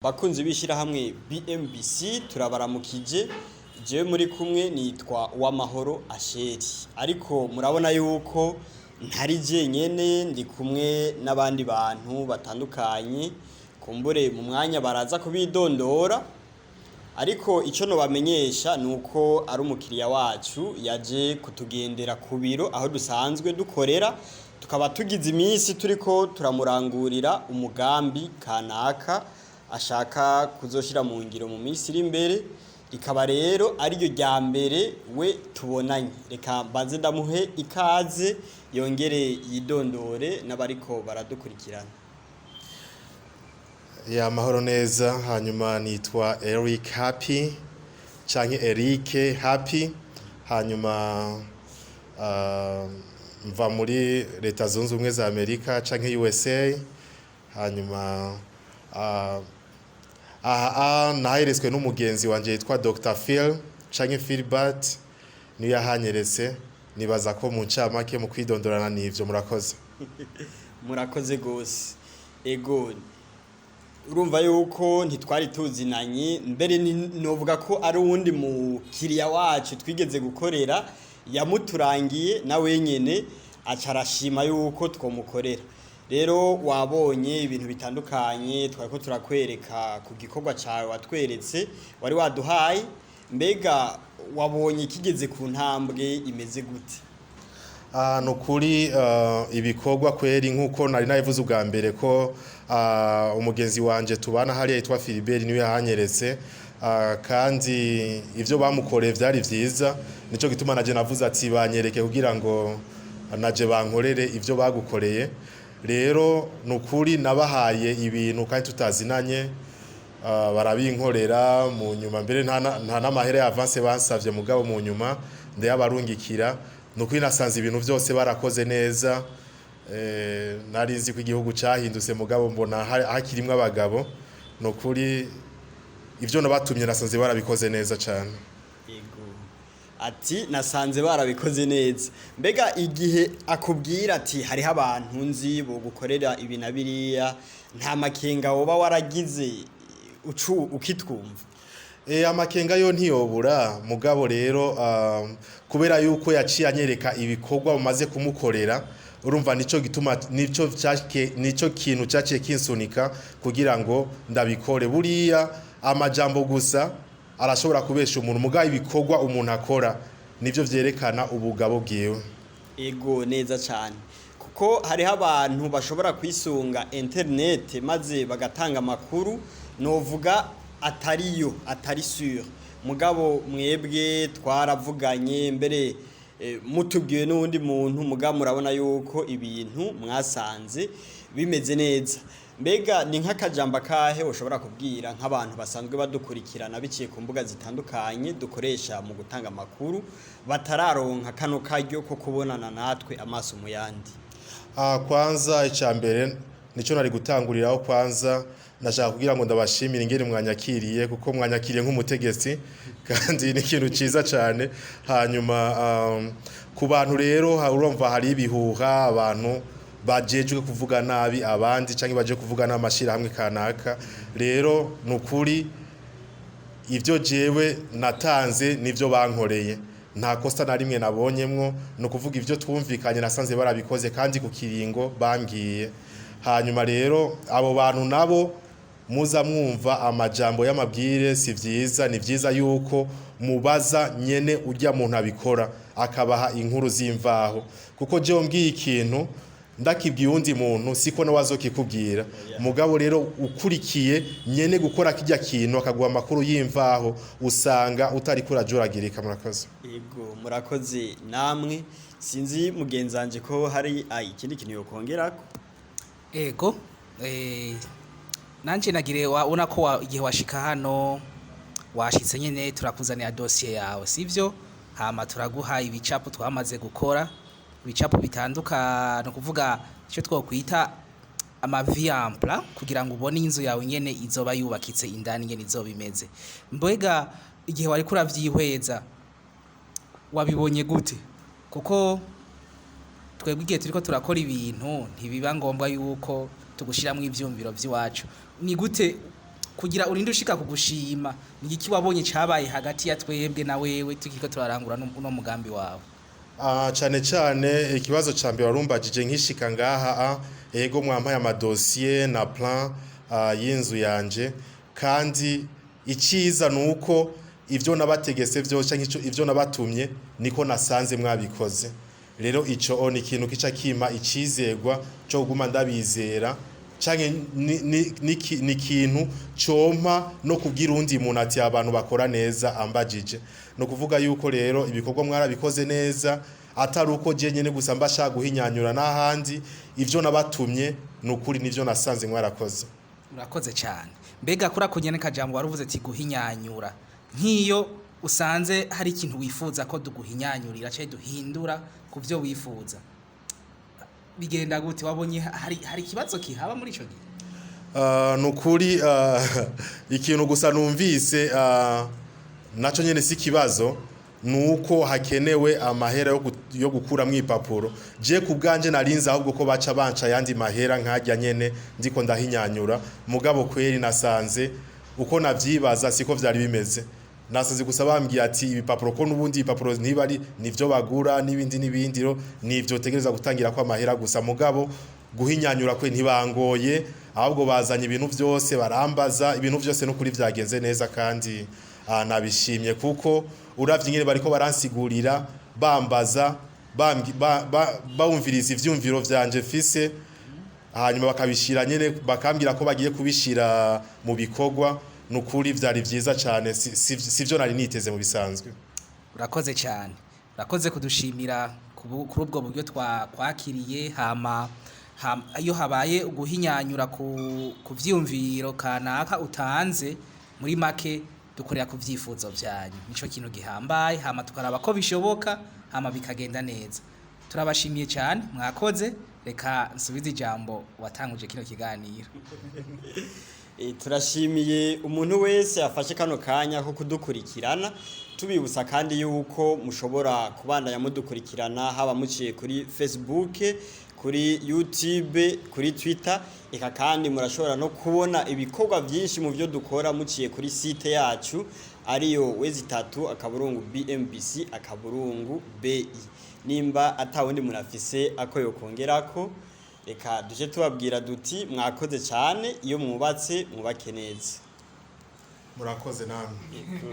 Bakunzi b'ishirahamwe BMBC, turabaramukije. Jewe muri kumwe nitwa Uwamahoro Asheri, ariko murabona yuko ntari jenyene, ndi kumwe n'abandi bantu batandukanye. Kumbure mu mwanya baraza kubidondora, ariko ico nobamenyesha nuko ari umukiriya wacu yaje kutugendera ku biro aho dusanzwe dukorera, tukaba tugize iminsi turiko turamurangurira umugambi kanaka ashaka kuzoshira mu ngiro mu minsi iri imbere. Rikaba rero ariryo rya mbere we tubonanye. Reka mbanze ndamuhe ikaze, yongere yidondore n'abariko baradukurikirana. Ya, mahoro neza. Hanyuma nitwa Eric Happy canke Eric Happy. Hanyuma mva muri Leta Zunze Ubumwe za Amerika canke USA. Hanyuma aha naheretswe n'umugenzi wanje yitwa Dr Phil canke Philbert, niyo yahanyeretse. Nibaza ko mu ncamake mu kwidondorana n'ivyo. Murakoze. Murakoze gose. Ego, urumva yuko ntitwari tuzinanye mbere, novuga ko ari uwundi mukiriya wacu twigeze gukorera yamuturangiye, na wenyene aca arashima yuko twomukorera. Rero wabonye ibintu bitandukanye twariko turakwereka ku gikorwa cawe watweretse wari waduhaye. Mbega wabonye kigeze ku ntambwe imeze gute? Ah, nukuri ibikorwa kweri, nkuko nari nabivuze ubwa mbere ko umugenzi wanje tubana hariya yitwa Philibert niwe yahanyeretse, kandi ivyo bamukoreye vyari vyiza. Nico gituma naje navuze ati banyereke kugira ngo naje bankorere ivyo bagukoreye. Rero nukuri nabahaye ibintu kandi tutazinanye, barabinkorera. Mu nyuma mbere nta n'amahera ya avance bansavye, mugabo mu nyuma ndayabarungikira. Nukuri nasanze ibintu vyose barakoze neza. Nari nzi ko igihugu cahindutse, mugabo mbona hakirimwo abagabo. Nukuri ivyo nabatumye nasanze barabikoze neza cane. Yego. Ati nasanze barabikoze neza. Mbega igihe akubwira ati hariho abantu nzi bogukorera ibi na biriya, nta makenga woba waragize ucu ukitwumva? Amakenga yo ntiyobura, mugabo rero kubera yuko yaciye anyereka ibikorwa bamaze kumukorera, urumva nico gituma nico cyake nico kintu cyaciye kinsunika kugira ngo ndabikore. Buriya amajambo gusa arashobora kubesha umuntu, mugabo ibikorwa umuntu akora nivyo vyerekana ubugabo bwiwe. Ego, neza cyane, kuko hariho abantu bashobora kwisunga internet maze bagatanga amakuru novuga atariyo, atari sûr. Mugabo mwebwe twaravuganye mbere, mutubwiwe n'uwundi muntu, mugabo murabona yuko ibintu mwasanze bimeze neza. Mbega ni nk'akajambo akahe ushobora kubwira nk'abantu basanzwe badukurikirana biciye ku mbuga zitandukanye dukoresha mu gutanga amakuru, batararonka kano karyo ko kubonana natwe amaso mu yandi? Kwanza icya mbere nico nari gutanguriraho, kwanza nashaka kugira ngo ndabashimire ingene mwanyakiriye, kuko mwanyakiriye nk'umutegetsi kandi ni ikintu ciza cyane. Hanyuma ku bantu rero urumva hari ibihuha, abantu bajejwe kuvuga nabi abandi canke baje kuvuga n'amashirahamwe kanaka. Rero nukuri ivyo jewe natanze nivyo bankoreye, nta kosa na rimwe nabonyemwo. Ni ukuvuga ivyo twumvikanye nasanze barabikoze kandi ku kiringo bambwiye. Hanyuma rero abo bantu nabo muza mwumva amajambo y'amabwire, si vyiza. Ni vyiza yuko mubaza nyene urya muntu abikora, akabaha inkuru z'imvaho, kuko jewe mbwiye ikintu ndakibwiye uwundi muntu siko nawe azokikubwira. Mugabo rero ukurikiye nyene gukora kirya kintu akaguha amakuru y'imvaho, usanga utariko urajuragirika. Murakoze. Ego, murakoze namwe. Sinzi mugenzanje ko hari ikindi kintu yokongerako. Ego, nanje nagire ubona ko igihe washika hano washitse nyene turakuzanira dosiye yawe, sivyo? Hama turaguha ibicapo twamaze gukora, ibicapo bitandukanye, kuvuga icyo twokwita amaviampla, kugira ngo ubone inzu yawe nyene izoba yubakitse indani nyene izoba imeze. Mbega igihe wariko uravyihweza wabibonye gute? Kuko twebwe igihe turiko turakora ibintu ntibiba ngombwa yuko tugushiramwo ivyumviro vy'iwacu. Ni gute Kugira urinde ushika kugushima, ni igiki wabonye cabaye hagati ya twebwe na wewe tukiriko turarangura uno mugambi wawe? Cane cane ikibazo ca mbere warumbajije nkishika ngaha, ego, mwampaye amadosiye na plan y'inzu yanje, kandi iciza nuko ivyo nabategese vyose canke ivyo nabatumye niko nasanze mwabikoze. Rero ico ni ikintu kica kimpa icizegwa co kuguma ndabizera, canke ni ikintu compa no kubwira uwundi muntu ati abantu bakora neza ambajije. No kuvuga yuko rero ibikorwa mwarabikoze neza, atari uko je nyene gusa mba shaka guhinyanyura n'ahandi. Ivyo nabatumye nukuri nivyo nasanze mwarakoze. Urakoze cyane. Mbega kuri ako nyene kajambo waruvuze ati guhinyanyura, nk'iyo usanze hari ikintu wifuza ko duguhinyanyurira cyangwa duhindura ku byo wifuza, bigenda gute? Wabonye hari ikibazo kihaba muri ico gihe? Nukuri ikintu gusa numvise naco nyene si ikibazo, nuko hakenewe amahera yo gukuramwo ipapuro. Je ku bwanje narinze ahubwo ko baca banca ayandi mahera nkarya nyene ndiko ndahinyanyura, mugabo kweri nasanze uko navyibaza siko vyari bimeze. Nasanze gusa bambwiye ati ibipapuro ko n'ubundi ibipapuro niba ari nivyo bagura n'ibindi n'ibindi, ro nivyo tegereza gutangira ko amahera gusa. Mugabo guhinyanyura kwe ntibangoye, ahubwo bazanye ibintu vyose, barambaza ibintu vyose, n'ukuri vyagenze neza kandi nabishimye, kuko uravye ingene bariko baransigurira, bambaza, bawumviriza ivyumviro vyanje mfise, hanyuma bakabishira nyene, bakambwira ko bagiye kubishira mu bikorwa. Nukuri vyari vyiza cane, sivyo nari niteze mu bisanzwe. Urakoze cyane, urakoze kudushimira kuri ubwo buryo twakwakiriye. Hama iyo habaye uguhinyanyura ku vyiyumviro kanaka utanze, muri make dukorera ku vyifuzo vyanyu, nico kintu gihambaye. Hama tukaraba ko bishoboka, hama bikagenda neza. Turabashimiye cyane, mwakoze. Reka nsubize ijambo watanguje kino kiganiro. Turashimiye umuntu wese afashe kano kanya ko kudukurikirana, tubibutsa kandi yuko mushobora kubandanya mudukurikirana haba muciye kuri Facebook, kuri YouTube, kuri Twitter, eka kandi murashobora no kubona ibikorwa byinshi mu byo dukora muciye kuri site yacu, ariyo w.bmbc.bi. Nimba atawundi munafise ako yokongerako, reka duje tubabwira duti mwakoze cyane. Iyo mwubatse, mwubake neza. Murakoze namwe. Yego.